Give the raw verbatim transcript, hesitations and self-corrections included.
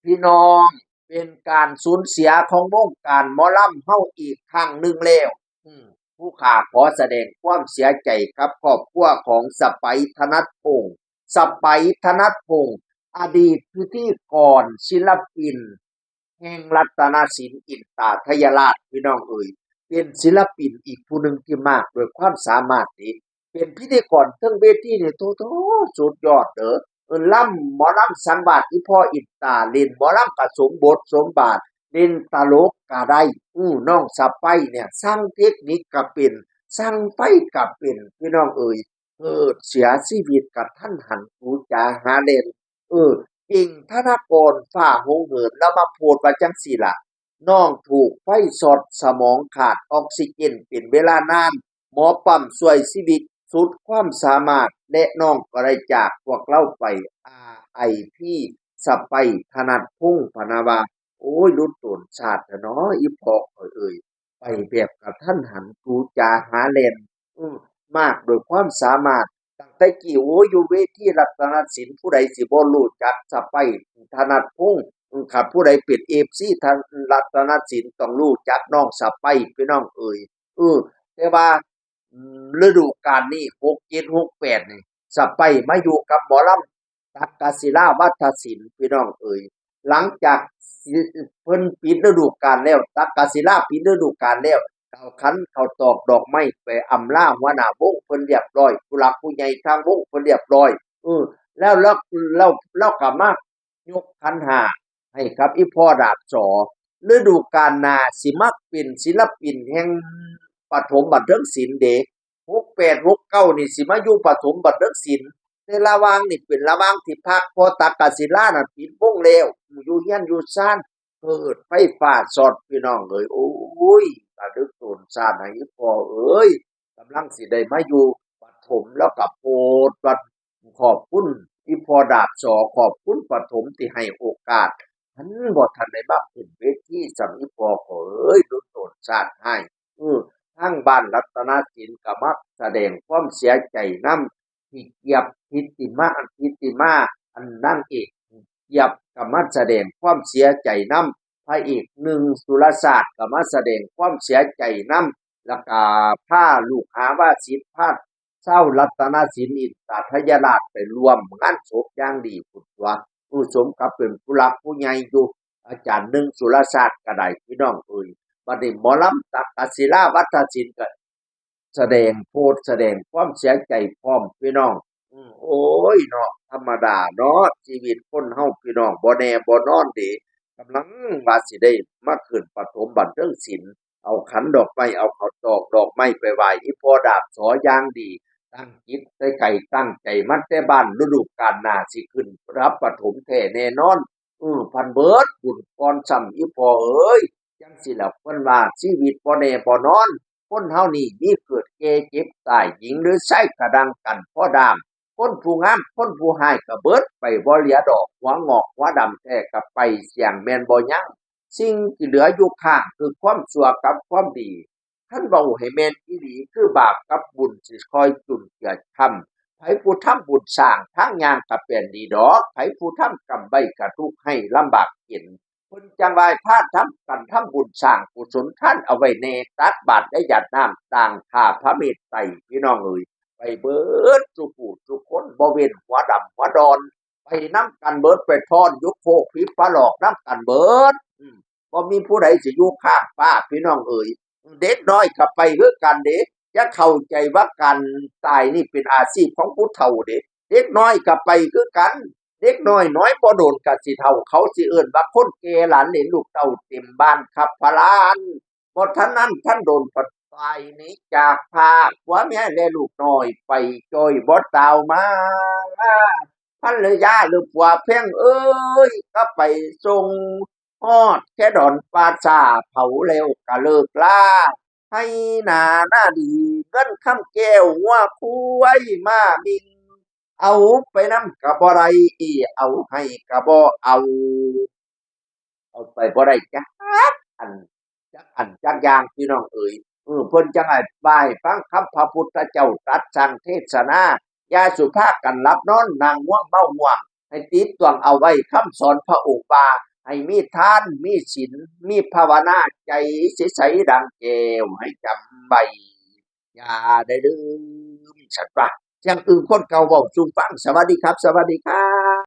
พี่น้อง เป็นการสูญเสียของวงการหมอลำเฮาอีกครั้งหนึ่งแล้ว อืม ผู้ข้าขอแสดงความเสียใจกับครอบครัวของสไปร์ ธนัทพงษ์ สไปร์ ธนัทพงษ์ อดีตพิธีกร ศิลปิน แห่งรัตนศิลป์อินตาทยราช พี่น้องเอ๋ย เป็นศิลปินอีกผู้หนึ่งที่มากด้วยความสามารถเด้ เป็นพิธีกรเทิงเวทีนี่ โธ่ๆ สุดยอดเด้อ เออ ลำ หมอลำสังวาสอีพ่ออินตา เล่นหมอลำก็สมบทสมบาท เล่นตลกก็ได้ อู้ น้องสไปร์เนี่ย สั่งเทคนิคก็เป็น สั่งไฟก็เป็น พี่น้องเอ๋ย เกิดเสียชีวิตกะทันหัน กูจ๋าหาแล่น เออ เก่ง ธนกร ฟ้าหงเหิน แล้วมาโพสต์ว่าจั่งซี้ล่ะ น้องถูกไฟช็อตสมองขาดออกซิเจนเป็นเวลานาน หมอปั๊มช่วยชีวิตสุดความสามารถ และน้องก็ได้จากพวกเราไป อาร์ ไอ พี สไปร์ ธนัทพงษ์ พะนะว่า โอ้ย หลุดโตนชาติแท้เนาะ อีพ่อข้อยเอ๋ย ไปแบบกะทันหัน กูจ๋าหาแล่น อืม มากโดวยความสามารถ ตั้งแต่กี้ โอ้ย อยู่เวทีรัตนศิลป์ ผู้ใดสิบ่รู้จักสไปร์ ธนัทพงษ์ อืม คันผู้ใดเป็น เอฟซี ท่านรัตนศิลป์ ต้องรู้จักน้องสไปร์ พี่น้องเอ๋ย เออ แต่ว่า อืม ฤดูกาลนี้ หกเจ็ด หกแปด นี่ สไปร์มาอยู่กับหมอลำ ตั๊กกศิลา วัฒนศิลป์ พี่น้องเอ๋ย หลังจากเพิ่นปิดฤดูกาลแล้ว ตั๊กกศิลาปิดฤดูกาลแล้ว เอาขันข้าวตอกดอกไม้ไปอำลาหัวหน้าวงเพิ่นเรียบร้อย ผู้หลักผู้ใหญ่ทางวงเพิ่นเรียบร้อย เออ แล้ว แล้ว แล้ว แล้วก็มายกขันห้าให้กับอีพ่อดาบสอ ฤดูกาลหน้าสิมาเป็นศิลปินแห่งปฐมบันเทิงศิลป์เด้ หกแปด หกเก้า นี่สิมาอยู่ปฐมบันเทิงศิลป์ ในระหว่างนี่เป็นระหว่างที่พัก เพราะตั๊กกศิลานั่นปิดวงแล้ว อยู่เฮือนอยู่ซาน เกิดไฟฟ้าช็อต พี่น้องเอ๋ย โอ้ย ระลึกโตนชาติให้อีพ่อเอ๋ย กำลังสิได้มาอยู่ปฐม แล้วก็โพสต์ว่าขอบคุณอีพ่อดาบสอ ขอบคุณปฐมที่ให้โอกาส หันบ่ทันได้มาขึ้นเวทีซ้ำ อีพ่อข้อยเอ๋ย ระลึกโตนชาติให้ เออ ทางบ้านรัตนศิลป์ก็มาแสดงความเสียใจนำ พี่เจี๊ยบ ทิติมา อันทิติมา อันนางเอกเจี๊ยบก็มาแสดงความเสียใจนำ พระเอกหนึ่ง สุรชาติก็มาแสดงความเสียใจนำ แล้วก็พาลูกหาว่าสิทธิ์ พาชาวรัตนศิลป์อินตาทยราชไปร่วมงานศพอย่างดีพุ้นตั๊ว เออ สมกับเป็นผู้หลักผู้ใหญ่อยู่ อาจารย์หนึ่ง สุรชาติก็ได้ พี่น้องเอ๋ย บัดนี้หมอลำตั๊กกศิลา วัฒนศิลป์ก็แสดงโพสต์แสดงความเสียใจพร้อม พี่น้อง อืม โอ้ยเนาะ ธรรมดาเนาะ ชีวิตคนเฮา พี่น้อง บ่แน่บ่นอนเด้ กำลังว่าสิได้มาขึ้นปฐมบันเทิงศิลป์ เอาขันดอกไม้ เอาข้าวตอกดอกไม้ไปไหว้อีพ่อดาบสออย่างดี ตั้งจิตใส่ไก่ตั้งใจมาแต่บ้าน ฤดูกาลหน้าสิขึ้นรับปฐมแท้แน่นอน เออ พันเบิดบุญก่อนซ้ำ อีพ่อเอ๋ย จั่งซี้ล่ะ เพิ่นว่าชีวิตบ่แน่บ่นอน คนเฮานี่มีเกิดแก่เจ็บตาย หญิงหรือชายก็ดังกันพอดาม คนผู้งามคนผู้ฮ้ายก็เบิดไปบ่เหลือดอก หัวงอกหัวดำแท้ก็ไปเสี้ยงแม่นบ่ยัง สิ่งที่เหลืออยู่ข้างคือความชั่วกับความดี คันเว้าให้แม่นอีหลี คือบาปกับบุญสิคอยจุนเจือค้ำ ไผผู้ทำบุญสร้างทางย่างก็แปลนดีดอก ไผผู้ทำกรรมไว้ก็ทุกข์ให้ลำบากเข็ญ เพิ่นจั่งว่าพาทำกันทำบุญสร้างกุศลทานเอาไว้แน่ ตักบาตรและหยาดน้ำต่างผ้าพระเมตไตร พี่น้องเอ๋ย ไปเบิดสู่ผู้สู่คน บ่เว้นหัวดำหัวดอน ไปนำกันเบิด ไปฟ้อนอยู่โคกผีปลาหลอกนำกันเบิด อืม บ่มีผู้ใดสิอยู่ค้างฟ้า พี่น้องเอ๋ย เด็กน้อยก็ไปคือกันเด้ อย่าเข้าใจว่าการตายนี่เป็นอาชีพของผู้เฒ่าเด้ เด็กน้อยก็ไปคือกัน เด็กน้อยน้อยบ่โดนก็สิเฒ่า เขาสิเอิ้นว่าคนแก่ หลานเหลนลูกเต้าเต็มบ้านครับพะลาน บ่ทันนั้นทันโดน ผัดตายหนีจากพรากผัวเมียและลูกน้อยไปจ้อยบ่ตาวมา ภรรยาหรือผัวแพงเอ๋ย ก็ไปส่งฮอดแค่ดอนป่าช้า เผาแล้วก็เลิกลา ไฮ่นานาดี เงินคำแก้วงัวควายมามิง เอาไปนำก็บ่ได้ เอาให้ก็บ่เอา เอาไปบ่ได้จักอัน จักอันจักอย่าง พี่น้องเอ๋ย เออ เพิ่นจั่งให้ ว่าให้ฟังคำพระพุทธเจ้าตรัสสั่งเทศนา อย่าสุภากันหลับนอน นั่งง่วงเมาง่วง ให้ติดตวงเอาไว้คำสอนพระองค์ว่า ให้มีทาน มีศีล มีภาวนา ใจใสๆดังแก้ว ให้จำไว้ อย่าได้ลืม ซั่นว่า เสียงอึ่งคนเก่าเว้าสู่ฟัง สวัสดีครับ สวัสดีครับ